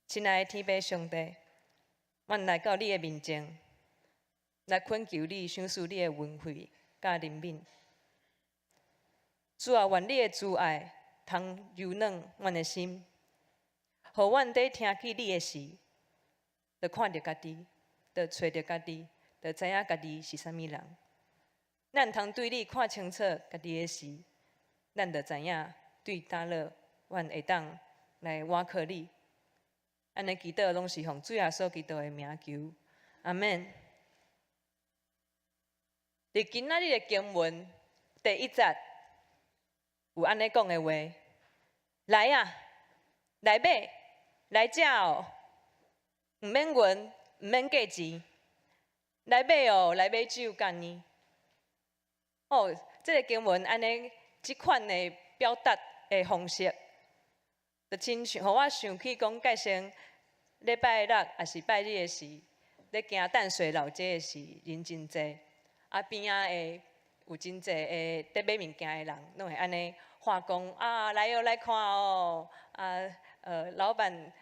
親愛的天父上帝，阮來到你的面前，來懇求你賞賜你的恩惠佮憐憫。主啊，願你的慈愛通柔軟阮的心，予阮佇聽見你的時，就看著家己，就揣著家己，就知影家己是啥物人。咱通對你看清楚家己的時，咱就知影對佗落，阮會當來倚靠你。按呢祈禱攏是奉主耶穌基督的名求，阿們。佇今仔日的經文第一節有按呢講的話：來啊，來買，來食哦，毋免銀，毋免價錢，來買哦，來買酒佮奶。哦，這个經文按呢這款的表達的方式，就親像，予我想起講，蓋先禮拜六抑是拜日的時，咧行淡水老街的時，人真濟，啊邊仔的有真濟的佇買物件的人，攏會按呢話講啊，來哦，來看哦，啊，老闆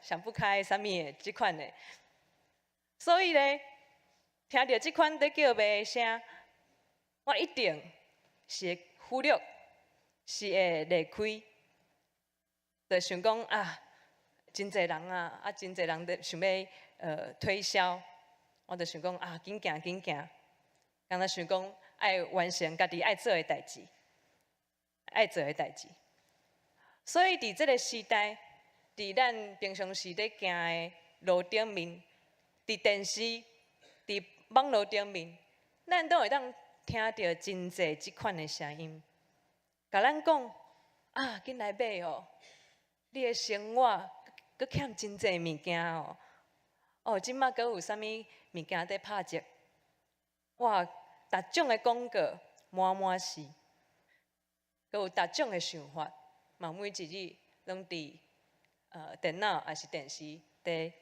想不開啥物的這款的，所以咧，聽著這款佇叫賣的聲，我一定是會忽略，是會離開。就想講啊，真濟人啊，啊真濟人佇想欲推銷，我就想講啊，緊行緊行，敢若想講愛完成家己愛做的代誌，愛做的代誌。所以佇這个時代，佇咱平常時咧行的路頂面，佇電視、佇網路頂面，咱都會當聽著真濟這款的聲音，共咱講啊，緊來買哦！你的生活閣欠真濟物件哦，哦，這馬閣有啥物物件佇拍折？哇，逐種的廣告滿滿是，閣有逐種的想法，嘛每一日攏佇電腦抑是電視佇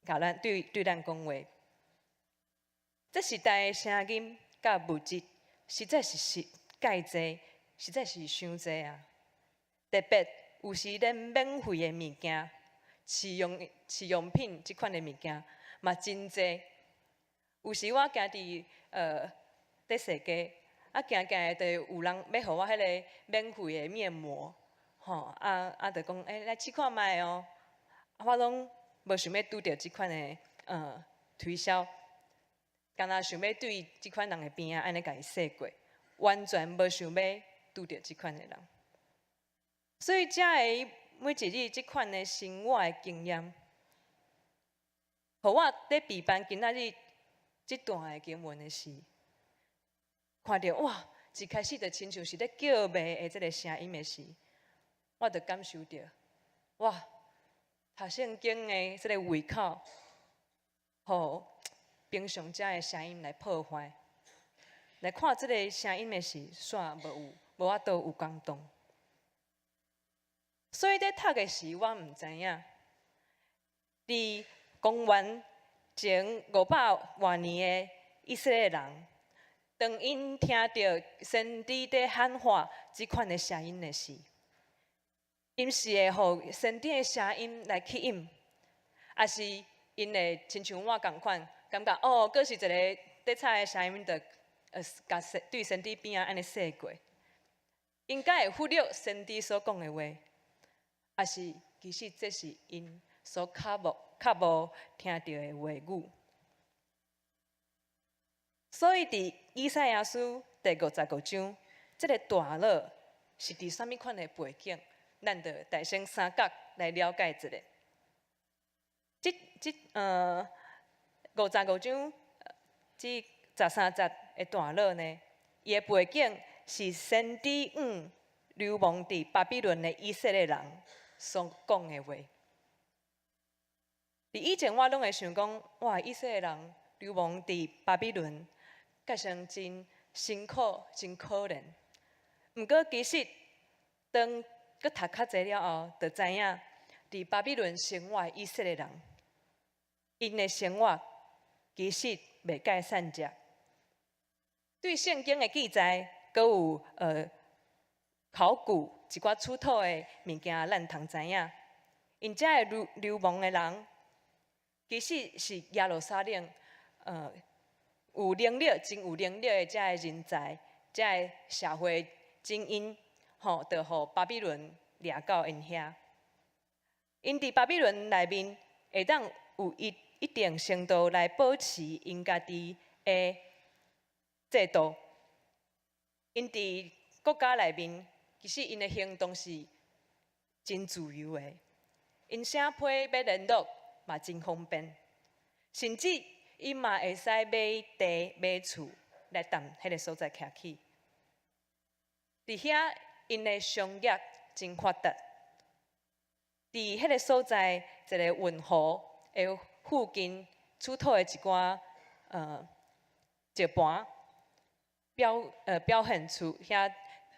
共咱對對咱講話。這時代的聲音佮物質實在是實蓋濟，實在是傷濟啊！特別有時連免費的物件、試用品這款的物件嘛真濟。有時我行佇佇踅街，啊行行的就有人欲予我彼个免費的面膜，吼啊啊就講，欸，來試看覓哦。啊我攏無想欲拄著這款的推銷，敢若想欲對這款人的邊仔按呢共伊踅過，完全無想欲拄著這款的人。所以才會每一日這款的生活的經驗，予我佇備辦今仔日這段的經文的時，看著哇，一開始就親像是咧叫賣的這个聲音的時，我就感受著，哇，讀聖經的這个胃口，予平常遮的聲音來破壞。來看這个聲音的時，煞無有無法度有感動。所以佇讀的時，我毋知影，佇公元前500外年的以色列人，當𪜶聽著先知佇喊話這款的聲音的時，𪜶是會予先知的聲音來吸引，抑是𪜶會親像我仝款，感覺哦，閣是一个佇吵的聲音，就共對先知邊仔按呢踅過，𪜶敢會忽略先知所講的話，抑是其實這是𪜶所較無較無聽著的話語。所以佇以賽亞書第五十五章，這个段落是佇啥物款的背景？咱就大先三角來了解一下。這五十五章這十三節的段落呢，伊的背景是先知向流亡佇巴比倫的以色列人所講的話。佇以前我攏會想講，哇，以色列人流亡佇巴比倫，蓋算真辛苦、真可憐。毋過其實，當閣讀較濟了後，就知影佇巴比倫生活的以色列人，𪜶的生活其實袂蓋散食。對聖經的記載，閣有考古一寡出土的物件，咱通知影。𪜶遮个流流亡的人，其實是耶路撒冷，有能力、真有能力的遮个人才，遮个社會精英，吼，就予巴比倫掠到𪜶遐。𪜶佇巴比倫內面，會當有一定程度來保持𪜶家己的制度。𪜶佇國家內面，其實𪜶的行動是真自由的。𪜶寫批欲聯絡嘛真方便，甚至伊嘛會使買地買厝來踮彼个所在徛起。佇遐，𪜶的商業真發達。佇彼个所在，一个運河的附近出土的一寡石盤，表現出遐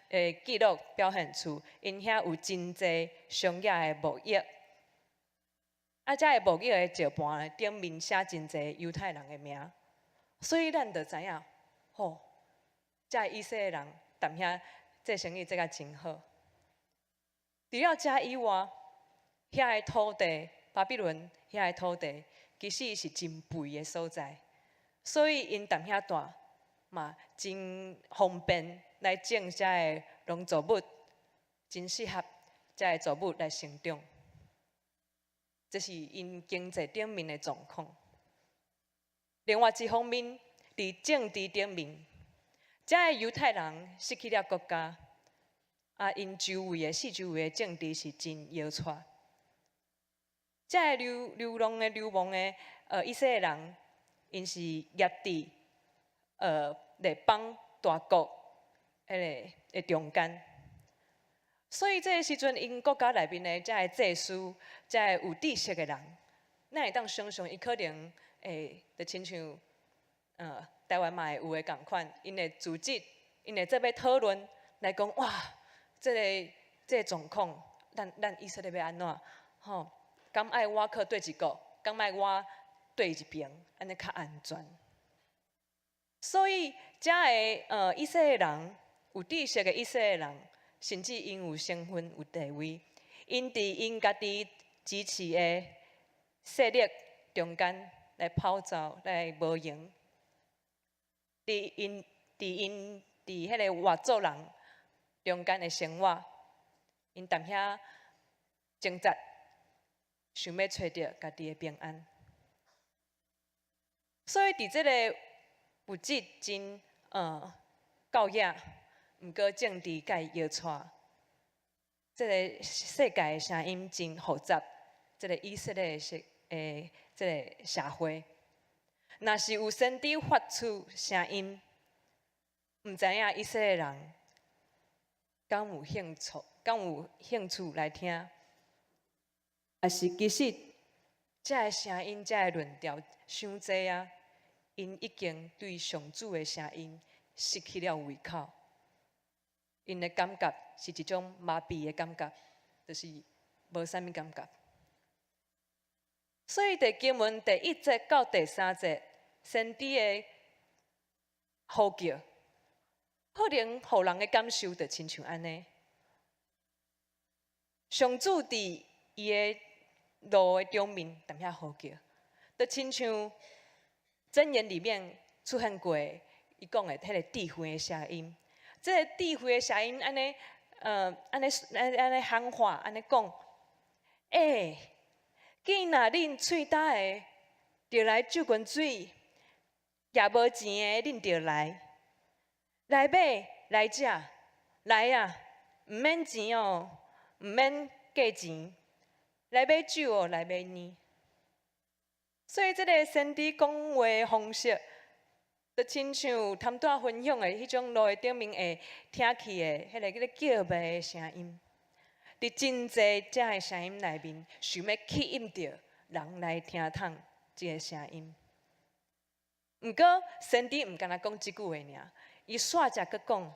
的記錄，表現出𪜶遐有真濟商業的貿易。啊，遮个貿易的石盤頂面寫真濟猶太人的名，所以咱就知影，吼，遮個以色列人踮遐做生意做甲真好。除了遮以外，遐个土地，巴比倫遐个土地，其實是真肥的所在，所以𪜶踮遐蹛嘛真方便來種遮个農作物，真適合遮個作物來成長。這是𪜶經濟頂面的狀況。另外一方面，佇政治頂面，遮个猶太人失去了國家，啊，𪜶周圍的四周圍的政治是真搖掣。遮个流亡的以色列人，𪜶是夾佇列邦大國彼个的中間。所以這个時陣，𪜶國家內面的遮個祭司、遮個有知識的人，咱會當想象，伊可能會就親像台灣嘛會有的仝款，𪜶會組織，𪜶會做伙討論來講，哇，這個狀況，咱以色列欲按怎？吼，敢愛我去對一國，敢愛我對一邊，按呢較安全。所以，遮个以色列人，有知識的以色列人，甚至𪜶有身份、有地位，𪜶佇𪜶家己支持的勢力中間來跑走、來無閒。佇𪜶佇彼个外族人中間的生活，𪜶踮遐掙扎，想欲揣著家己的平安。所以佇這个物質真夠額，毋過政治佮搖掣，這个世界的聲音真複雜，這个以色列的這个社會，若是有先知發出聲音，毋知影以色列人敢有興趣，敢有興趣來聽，抑是其實這个聲音、這个論調傷濟啊，𪜶已經對上主的聲音失去了胃口。𪜶的感覺是一種麻痹的感覺，就是無啥物感覺。所以，佇經文第一節到第三節，先知的呼叫，可能予人的感受就親像按呢。上主佇伊的爐的頂面踮遐呼叫，就親像箴言裡面出現過，伊講的彼个智慧的聲音。這个智慧的聲音，按呢，按呢，按呢喊話，按呢講，欸，囝若恁喙焦的，著來酒滾水；也無錢的，恁著來，來買來食，來啊！毋免錢哦，毋免價錢，來買酒哦，來買奶。所以，這个先知講話的方式，就親像頭拄仔分享的彼種路的頂面會聽去的彼个叫賣的聲音，佇真濟遮个聲音內面，想欲吸引著人來聽聽這个聲音。毋過，先知毋干焦講這句話爾，伊煞才閣講：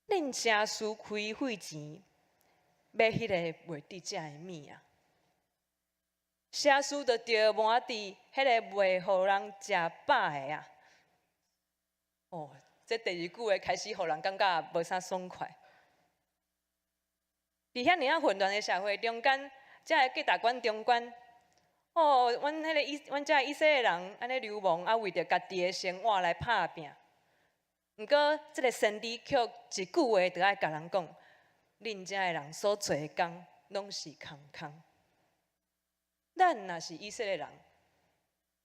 恁誠事開費錢買彼个袂得食的物啊！誠事就著魔佇彼个袂予人食飽的啊！哦，這第二句話開始予人感覺無啥爽快。佇遐爾仔混亂的社會中間，遮个價值觀中間，哦，阮彼个以阮遮以色列人按呢流亡，啊，為著家己的生活來拍拚。毋過，這个先知卻一句話就愛共人講：恁遮的人所做的工，攏是空空。咱若是以色列人，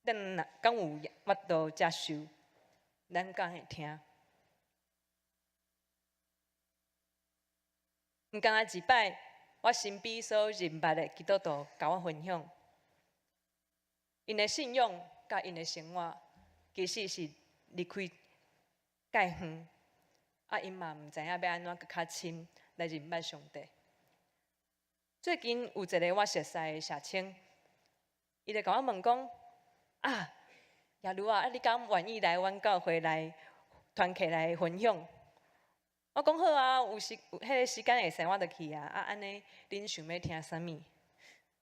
咱若敢有法度接受？咱敢會聽？毋干焦一擺，我身邊所認捌的基督徒共我分享，𪜶的信仰佮𪜶的生活，其實是離開蓋遠，啊，𪜶嘛毋知影欲按怎閣較深來認捌上帝。最近有一个我熟似的社青，伊就共我問講：啊，雅茹啊，啊，你敢願意來阮教會來團契來分享？我講好啊，有時有彼个時間會使我就去啊。啊，按呢，恁想欲聽啥物？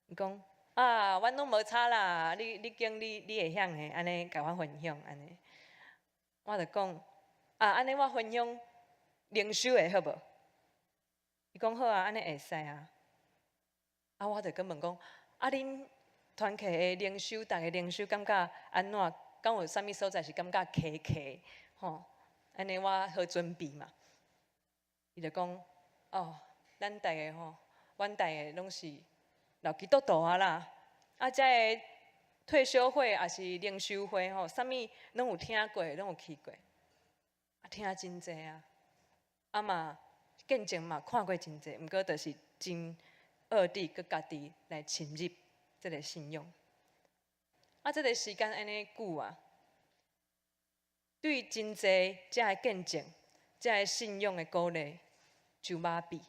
伊講啊，阮攏無差啦，你揀你會曉的，按呢共阮分享按呢。我就講啊，按呢我分享靈修的好無？伊講好啊，按呢會使啊。啊，我就閣問講，啊，恁團契的靈修，逐个靈修感覺按怎？敢有啥物所在是感覺卡卡吼？按呢我好準備嘛。伊就講，哦，咱逐个吼，阮逐个攏是老基督徒啊啦。啊，遮个退修會抑是靈修會吼，啥物攏有聽過，攏有去過，啊，聽真濟啊，啊嘛見證嘛看過真濟，毋過就是真惡地閣家己來深入這个信仰。啊，這个時間按呢久啊，對真濟遮个見證、遮个信仰的鼓勵就麻痹，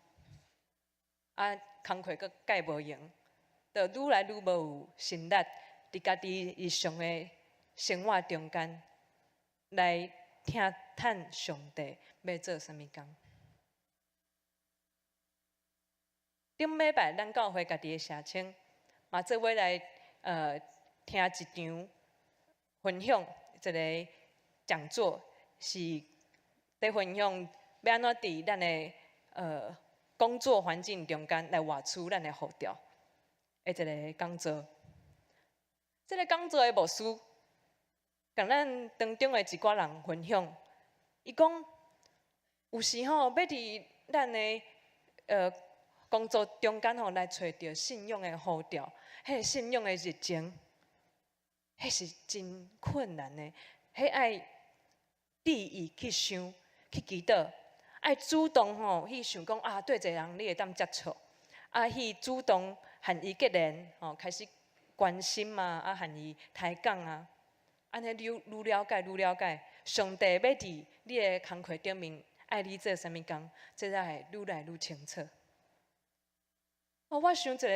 啊，工課閣蓋無閒，就愈來愈無有心力，佇家己日常的生活中間來聽探上帝欲做啥物工。頂禮拜咱教會家己的社青嘛做伙來聽一場分享，一个講座，是佇分享欲按怎佇咱的工作環境中間來活出咱的呼召的一个講座。這个講座的牧師，共咱當中的一寡人分享，伊講有時吼，欲佇咱的工作中間吼來揣著信仰的呼召，彼个信仰的熱情，彼是真困難的，彼愛注意去想、去祈禱，愛主動吼去想講啊，對一个人你會當接觸，啊去主動和伊結連吼，開始關心啊，啊和伊抬槓啊，按呢愈愈了解愈了解，上帝欲佇你的工課頂面愛你做啥物工，這才會愈來愈清楚。哦，我想一下，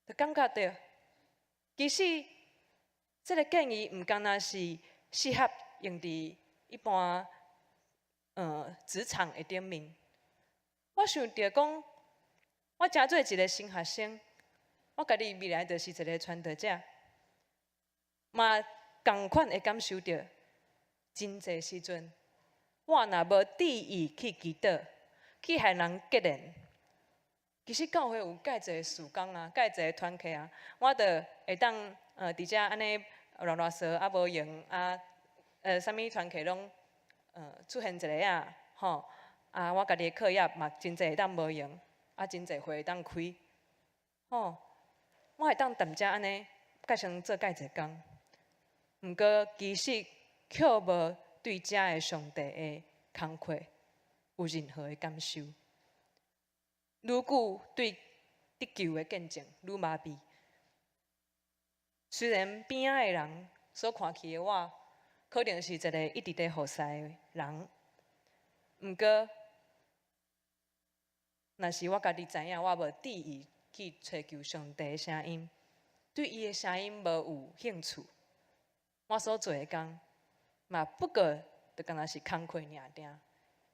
就感覺著，其實這个建議毋干焦是適合用佇一般職場的頂面。我想著講，我誠做一个神學生，我家己未來就是一个傳道者，嘛仝款會感受著，真濟時陣，我若無注意去祈禱，去和人結連，其實教會有蓋濟事工啊，蓋濟團契啊，我就會當佇遮按呢囉囉嗦啊無閒啊，啥物團契攏出現一下啊，吼啊，我家己的課業嘛真濟會當無閒，啊真濟會會當開，吼，我會當踮遮按呢，蓋先做蓋濟工，毋過其實卻無對遮的上帝的工課有任何的感受。愈久對得救的見證愈麻痹。雖然邊仔的人所看去的我，可能是一个一直佇服侍的人，毋過，若是我家己知影，我無注意去揣求上帝的聲音，對伊的聲音無有興趣，我所做的工，嘛不過就敢若是工課爾爾，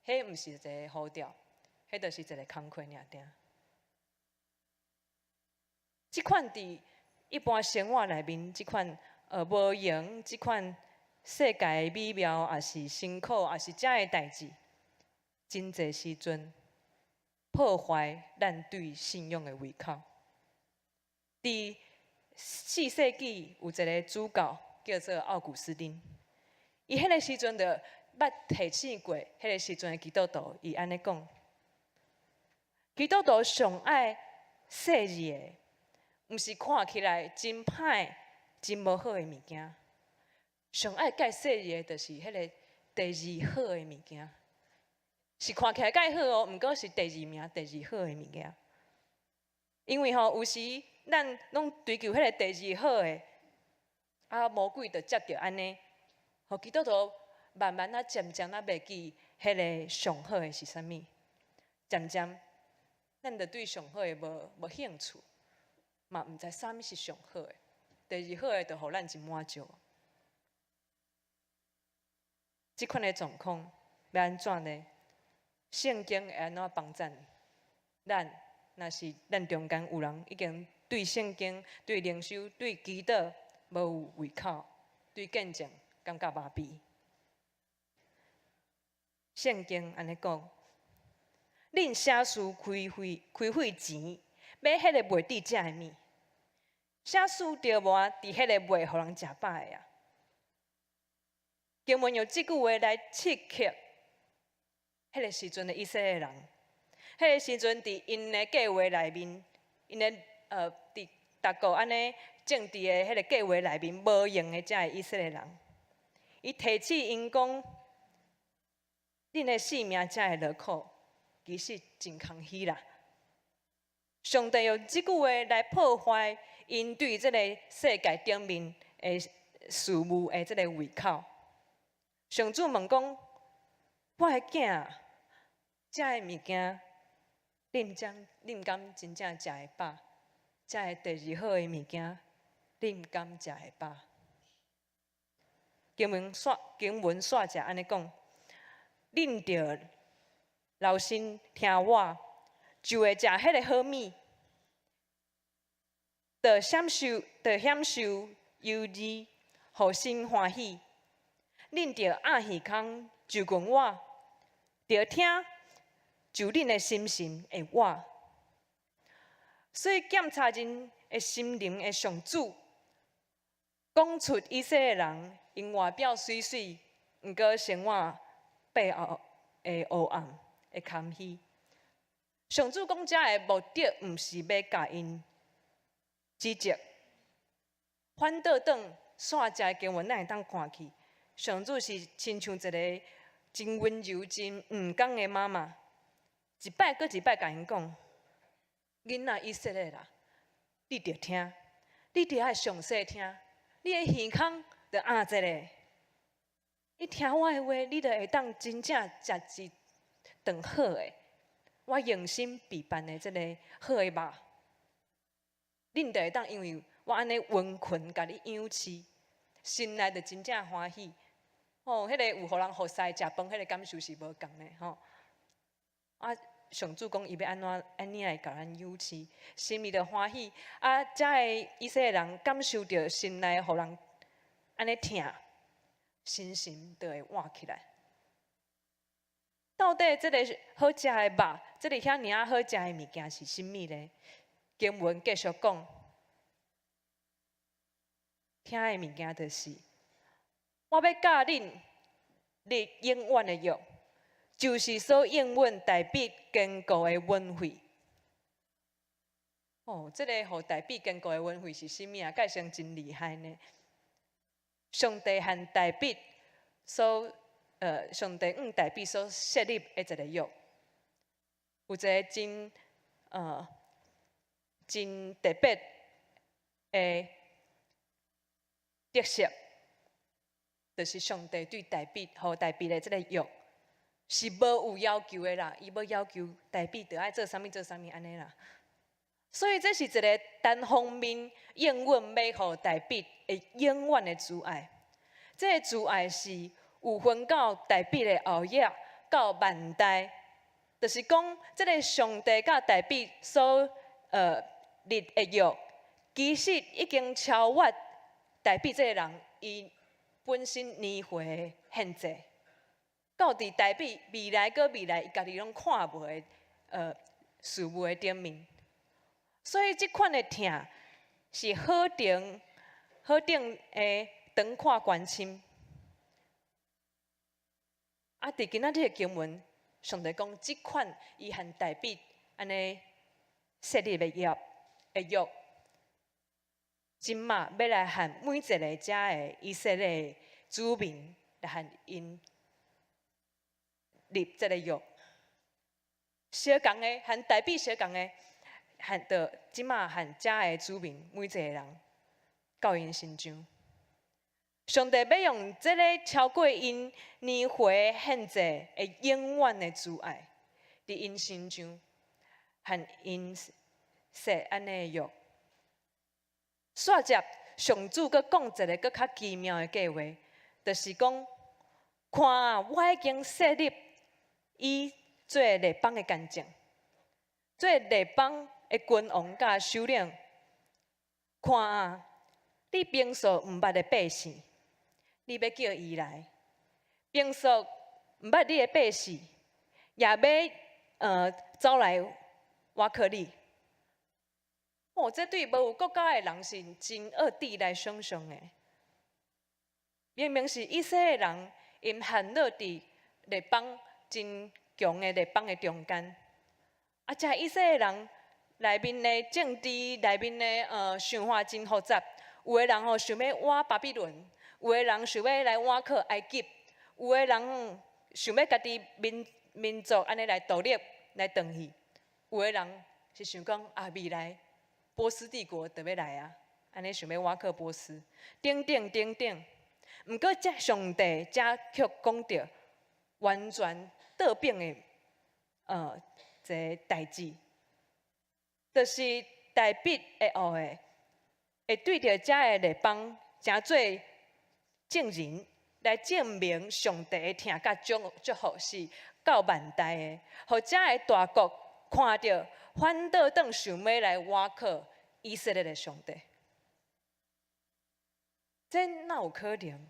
彼毋是一个呼召，彼就是一个工課爾爾。這款佇一般生活內面，這款無閒，這款世界的美妙，抑是辛苦，抑是遮的代誌，真濟時陣破壞咱對信仰的胃口。佇四世紀有一个主教叫做奧古斯丁，伊彼个時陣就捌提醒過，彼个時陣的基督徒，伊按呢講：基督徒上愛細膩的，毋是看起來真歹、真無好的物件，上愛佮細膩的，就是彼个第二好的物件，是看起來蓋好哦，毋過是第二名、第二好的物件。因為吼，有時咱攏追求彼个第二好的，啊，魔鬼就藉著按呢，予基督徒慢慢仔漸漸仔袂記彼个上好的是啥物，漸漸咱就對上好的無興趣，嘛毋知啥物是上好的，第二好的就予咱真滿足。這款的狀況欲按怎呢？聖經會按怎幫贊咱？若是咱中間有人已經對聖經、對靈修、對祈禱無有胃口，對見證感覺麻痹。聖經按呢講：恁啥事開費錢買彼个袂得食的物？啥事著無佇彼个袂予人食飽的啊？經文用這句話來刺激彼个時陣的以色列人。彼个時陣，佇𪜶的計劃內面，𪜶的佇逐個按呢政治的彼个計劃內面無閒的遮个以色列人，伊提醒𪜶講：恁的性命才會勞苦，其實真空虛啦。上帝用這句話來破壞𪜶對這個世界頂面的事物的這个胃口。上主問講：我的囝，遮个物件，恁敢真正食會飽？遮个第二好的物件，恁敢食會飽？經文煞者按呢講：恁著留心聽我，就會食彼个好物，著享受優味，予心歡喜。恁著掩耳孔就近我，著聽，就恁的心神會活。所以檢查人的心靈的上主，講出以色列人𪜶外表媠媠，毋過生活背後的黑暗的空虛。上主講這的目的，毋是欲共𪜶指責，反倒轉煞遮的經文，咱會當看去，上主是親像一个真溫柔、真毋甘的媽媽，一擺閣一擺共𪜶講：囡仔以色列啦，你著聽，你著愛詳細聽，你的耳孔著掩一下，你聽我的話，你就會當真正食一頓好的，我用心備辦的這个好的肉，恁就會當因為我按呢殷勤共你養飼，心內就真正歡喜。吼，彼个有予人服侍食飯，彼个感受是無仝的吼。啊，上主講伊欲按怎按呢來共咱養飼，心裡就歡喜。啊，遮个以色列人感受著心內予人按呢疼，心神就會活起來。到底這個好食的肉，這个遐爾仔好食的物件是啥物呢？經文繼續講，疼的物件就是，我欲佮恁立永遠的約，就是所應允大衛堅固的恩惠。哦，這個予大衛堅固的恩惠是啥物啊？蓋算真厲害呢。上帝向大衛所設立的一个約，有一个真特別的特色，就是上帝對大衛，予大衛的這个約是無有要求的啦，伊無要求大衛著愛做啥物做啥物按呢啦。所以這是一个單方面應允欲予大衛的永遠的慈愛。這个慈愛是有分到大衛的後裔到萬代，就是講這个上帝佮大衛所立的約，其實已經超越大衛這个人伊本身年歲的限制，到佇大衛未來閣未來，伊家己攏看無的事物的頂面。所以這款的疼，是何等何等的長闊關深。啊！佇今仔日的經文，上帝講，這款伊和大衛按呢設立的約的約，這馬欲來和每一個遮的以色列子民來和𪜶立這个約。相仝的，和大衛相仝的，和著這馬和遮的子民每一個人到𪜶身上。上帝欲用這个超過𪜶年歲限制的永遠的慈愛，佇𪜶身上，和𪜶設按呢的約。煞接上主閣講一个閣較奇妙的計劃，就是講，看啊，我已經設立伊做列邦的見證，做列邦的君王佮首領。看啊，你平素毋捌的百姓，你欲叫伊來；平素毋捌你的百姓，也欲走來倚靠你。哦，這對無有國家的人是真惡地來想象的。明明是以色列人，𪜶陷落佇列邦真強的列邦的中間，啊，這以色列人內面的政治、內面的想法真複雜。有的人吼想欲倚巴比倫，有的人想欲來倚靠埃及，有的人想欲家己民族按呢來獨立來轉去，有的人是想講啊，未來波斯帝國就欲來啊，按呢想欲倚靠波斯，等等等等。毋過，這上帝這卻講著完全倒反的一个代誌，就是大衛會學的，會對著遮个列邦，成做證人，來證明上帝的疼佮祝福是到萬代的，予遮个大國看著反倒轉想欲來倚靠以色列的上帝。這哪有可能？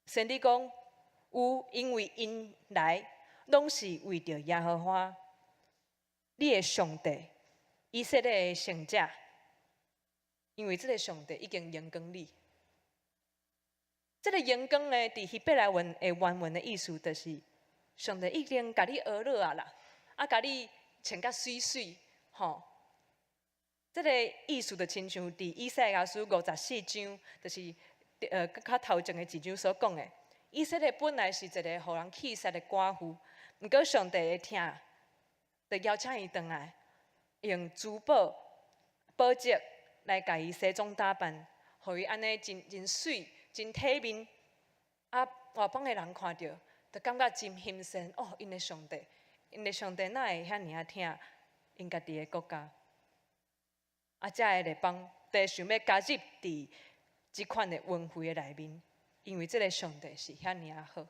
先知講有，因為𪜶來，攏是為著耶和華，你的上帝，以色列的聖者，因為這个上帝已經榮光你。這个榮光呢，佇希伯來文的原文的意思，就是上帝已經共你呵咾啊啦，啊，共你穿甲媠媠，吼。這个意思就親像佇以賽亞書54章，就是較頭前的一章所講的。以色列本來是一個予人棄殺的寡婦，毋過上帝的疼，就邀請伊轉來，用珠寶、寶石來共伊西裝打扮，予伊按呢真真媠、真體面。啊，外邦的人看著，就感覺真欣羨。哦，𪜶的上帝，𪜶的上帝哪會遐爾仔疼𪜶家己的國家？啊，遮个列邦就想欲加入佇這款的恩惠的內面，因為這个上帝是遐爾仔好。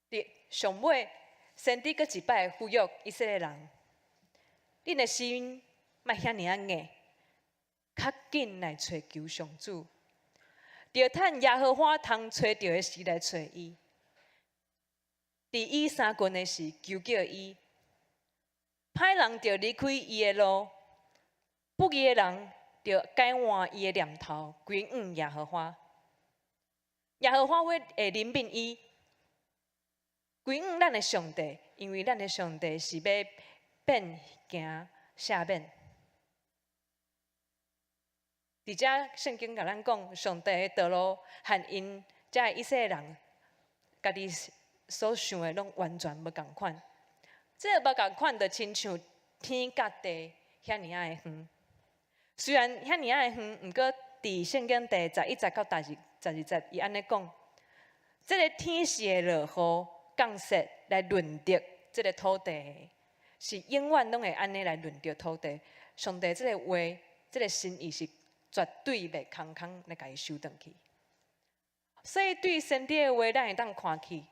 佇上尾，先知閣一擺呼籲以色列人：恁的心莫遐爾仔硬，較緊來揣求上主，著趁耶和華通揣著的時來揣伊。佇伊相近的時，求叫伊。歹人著離開伊的路，不義的人著改換伊的念頭，歸向耶和華。耶和華會憐憫伊，歸向咱的上帝，因為咱的上帝是欲變行赦免。佇遮聖經共咱講，上帝的道路和𪜶遮的以色列人家己所想的攏完全無仝款。這个無仝款，就親像天佮地遐爾仔的遠。雖然遐爾仔的遠，毋過佇聖經第11節到第12節，伊按呢講：這个天是會落雨降雪來潤澤這个土地，是永遠攏會按呢來潤澤土地。上帝這个話，這个心意是絕對袂空空來共伊收轉去。所以對先知的話，咱會當看去，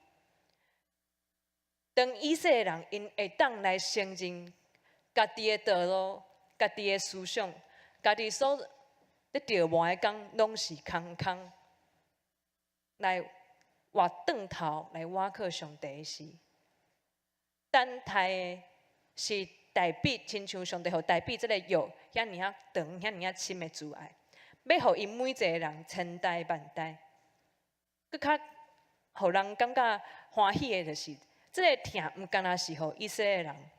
當以色列人𪜶會當來承認家己的道路、家己的思想、家己所咧著魔的工，攏是空空，來活轉頭來倚靠上帝時，等待的是大衛，親像上帝予大衛這个約遐爾仔長、遐爾仔深的慈愛，欲予𪜶每一个人千代萬代。閣較予人感覺歡喜的就是，這个疼毋干焦是予以色列人，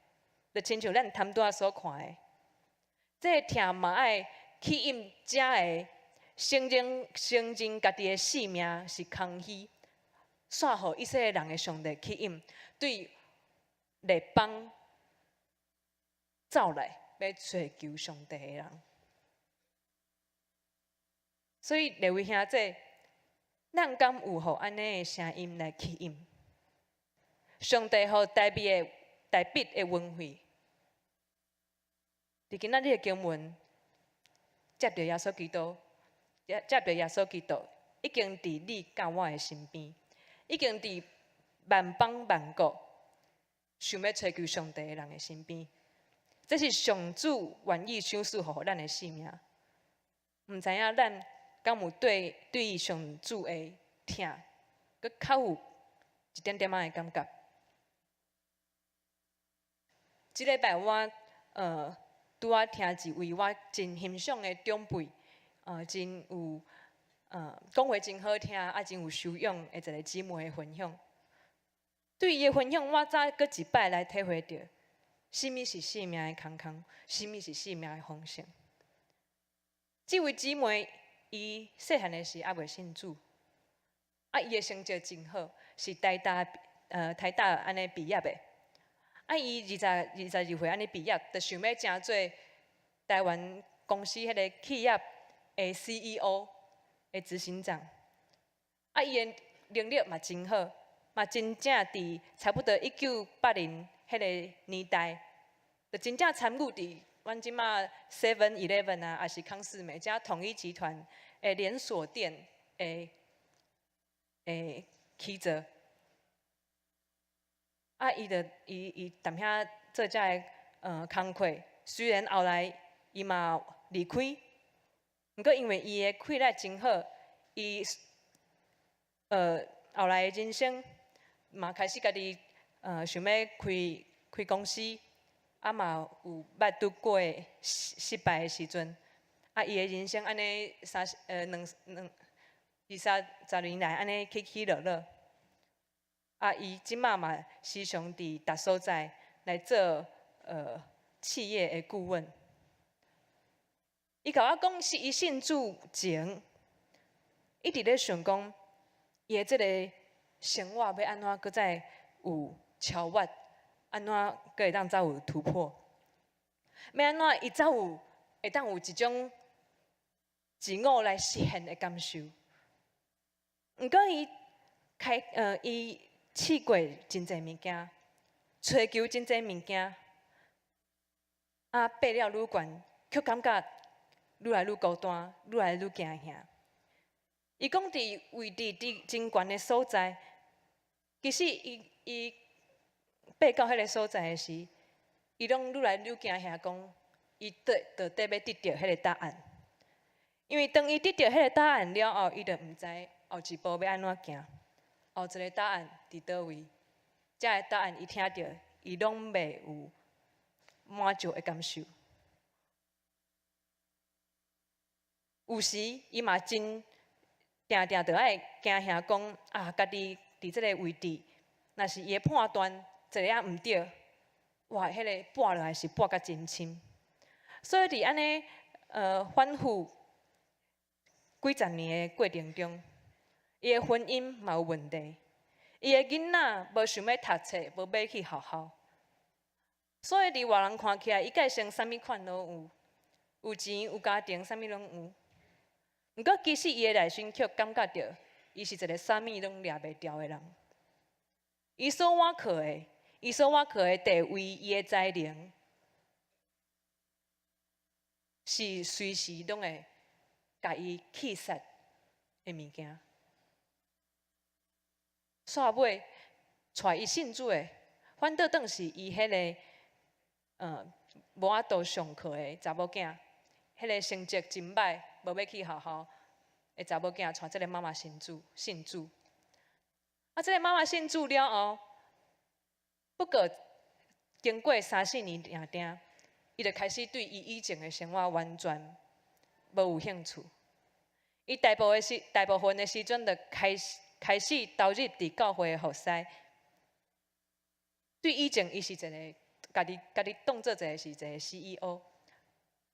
就親像咱頭拄仔所看的，這个疼嘛愛吸引遮个承認承認家己的性命是空虛，煞予以色列人的上帝吸引，對列邦走來欲揣求上帝的人。所以列位兄弟，咱敢有予按呢的聲音來吸引？上帝予大衛的大衛的恩惠，佇今仔日的經文，藉著耶穌基督，藉著耶穌基督，已經佇你佮我的身邊，已經佇萬邦萬國想欲揣求上帝的人的身邊。這是上主願意賞賜予咱的性命。毋知影咱敢有對上主的疼，閣較有一點點仔的感覺？這禮拜我拄仔聽一位我真欣賞的長輩，真有講話真好聽，啊真有修養的一个姊妹的分享。對伊的分享，我才閣一擺來體會著，啥物是生命的空空，啥物是生命的豐盛。這位姊妹，伊細漢的時猶未信主，啊，伊的成績真好，是台大按呢畢業的。啊，伊22歲按呢畢業，就想欲成做台灣公司彼个企業的 CEO 的執行長。啊，伊的能力嘛真好，嘛真正佇差不多1980彼个年代，就真正參與佇阮這馬 Seven Eleven 啊，抑是康是美遮統一集團的連鎖店的起造。啊，伊就伊踮遐做遮个工課，雖然後來伊嘛離開，毋過因為伊的氣力真好，伊後來的人生嘛開始家己想欲開開公司，啊嘛有捌拄過失敗的時陣，啊伊的人生按呢三十兩兩二三十年來按呢起起落落。啊，伊這馬嘛時常佇逐所在來做企業的顧問。伊共我講是伊信主前，一直咧想講，伊的這个生活欲按怎閣再有超越，按怎閣會當再有突破？欲按怎伊才有會當有一種自我來實現的感受？毋過伊試過真濟物件，揣求真濟物件，啊，爬了愈懸，卻感覺愈來愈孤單，愈來愈驚嚇。伊講佇位置佇真懸的所在，其實伊爬到彼个所在的時，伊攏愈來愈驚嚇，講伊到底欲得著彼个答案。因為當伊得著彼个答案了後，伊就毋知後一步欲按怎行。後一个答案佇佗位？這个答案伊聽著，伊攏袂有滿足的感受。有時伊嘛真定定著愛驚嚇講啊，家己佇這个位置，若是伊的判斷一下仔毋對，哇，彼个跋落來是跋甲真深。所以佇按呢反覆幾十年的過程中，伊的婚姻嘛有問題，伊的囡仔無想欲讀冊，無欲去學校，所以佇外人看起來，伊計算啥物款攏有，有錢有家庭，啥物攏有。毋過其實伊的內心卻感覺著，伊是一个啥物攏掠袂牢的人。伊所倚靠的地位，伊的才能，是隨時攏會共伊棄殺的物件。煞尾帶伊信主的，反倒轉是伊彼个無法度上課的查某囝，彼个成績真䆀，無欲去學校的查某囝，帶這个媽媽信主，信主。啊，這个媽媽信主了後，不過經過三四年定定，伊就開始對伊以前的生活完全無有興趣。伊大部分的時陣就開始投入佇教會的服侍。對以前，伊是一個家己當做一個是一個 CEO。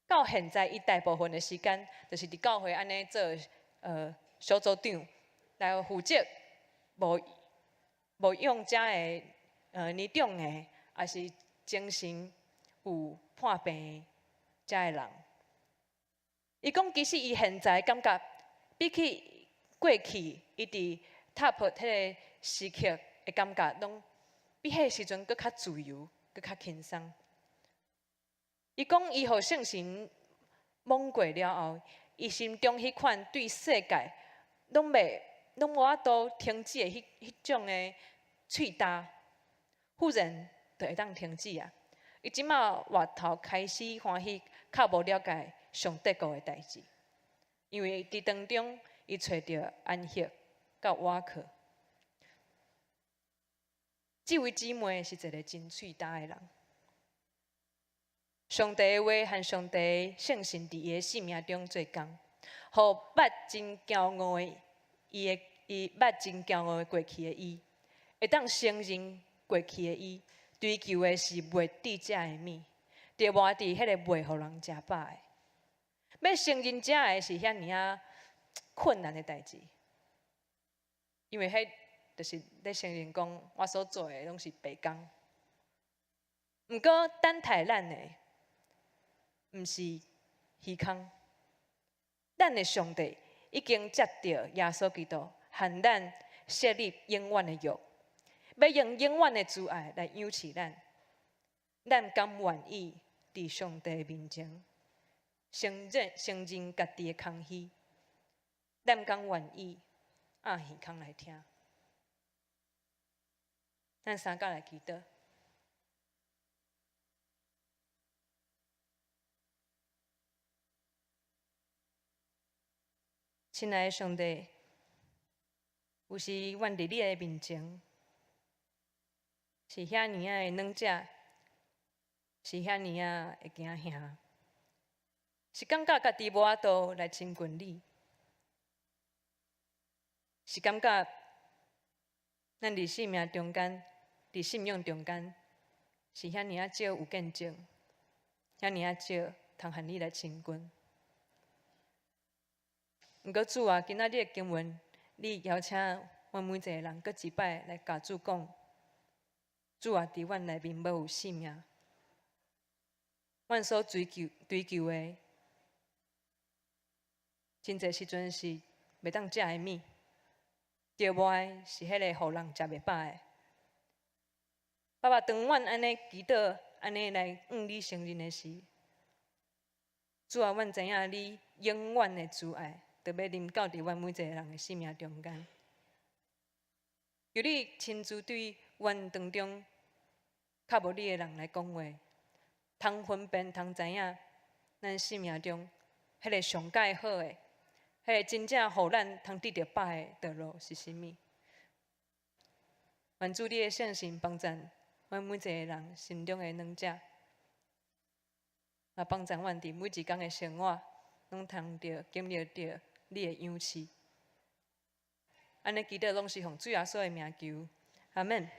到現在，伊大部分的時間就是佇教會按呢做小組長，來負責無用遮的年長的，抑是精神有破病遮的人。伊講，其實伊現在感覺比起過去，伊佇 top 彼個時刻的感覺，攏比彼個時陣閣較自由，閣較輕鬆。伊講，伊予聖神摸過了後，伊心中彼款對世界攏無法度停止的彼種的喙焦，忽然就會當停止啊！伊這馬回頭開始歡喜，較無了解上帝國的代誌，因為佇當中伊揣著安息佮倚靠。這位姊妹是一個真喙焦的人。上帝的話和上帝的聖神佇伊的生命中做工，予捌真驕傲的伊的伊捌真驕傲的過去的伊，會當承認過去的伊追求的是袂值食的物，著活佇彼個袂予人食飽的。欲承認這个是遐爾仔困難的代誌，因為彼就是咧承認講，我所做的攏是白工。毋過等待咱的，毋是虛空。咱的上帝已經藉著耶穌基督，和咱設立永遠的約，欲用永遠的慈愛來養飼咱。咱敢願意佇上帝面前承認家己的空虛？咱敢願意掩耳孔來聽？咱三甲來祈禱。親愛的上帝，有時阮佇你的面前是遐爾仔的軟弱，是遐爾仔會驚嚇，是感覺家己無法度來親近你，是感覺咱佇生命中間，佇信仰中間，是遐爾仔少有見證，遐爾仔少通和你來親近。毋過主啊，今仔日的經文，你邀請阮每一個人，閣一擺來共主講：主啊，佇阮內面無有性命，阮所追求的，真濟時陣是袂當食的物，著愛是彼個予人食袂飽的。爸爸，當阮按呢祈禱，按呢來向你承認的時，主啊，阮知影你永遠的慈愛，就欲臨到佇阮每一個人的生命中間。求你親自對阮當中較無你的人來講話，通分辨、通知影咱生命中彼個上蓋好的、彼個真正予咱通得著飽的道路是啥物。願主你的聖神幫贊阮每一個人心中的軟弱，也幫贊阮佇每一工的生活，攏通著經歷著你的養飼。按呢祈禱攏是奉主耶穌的名求，阿們。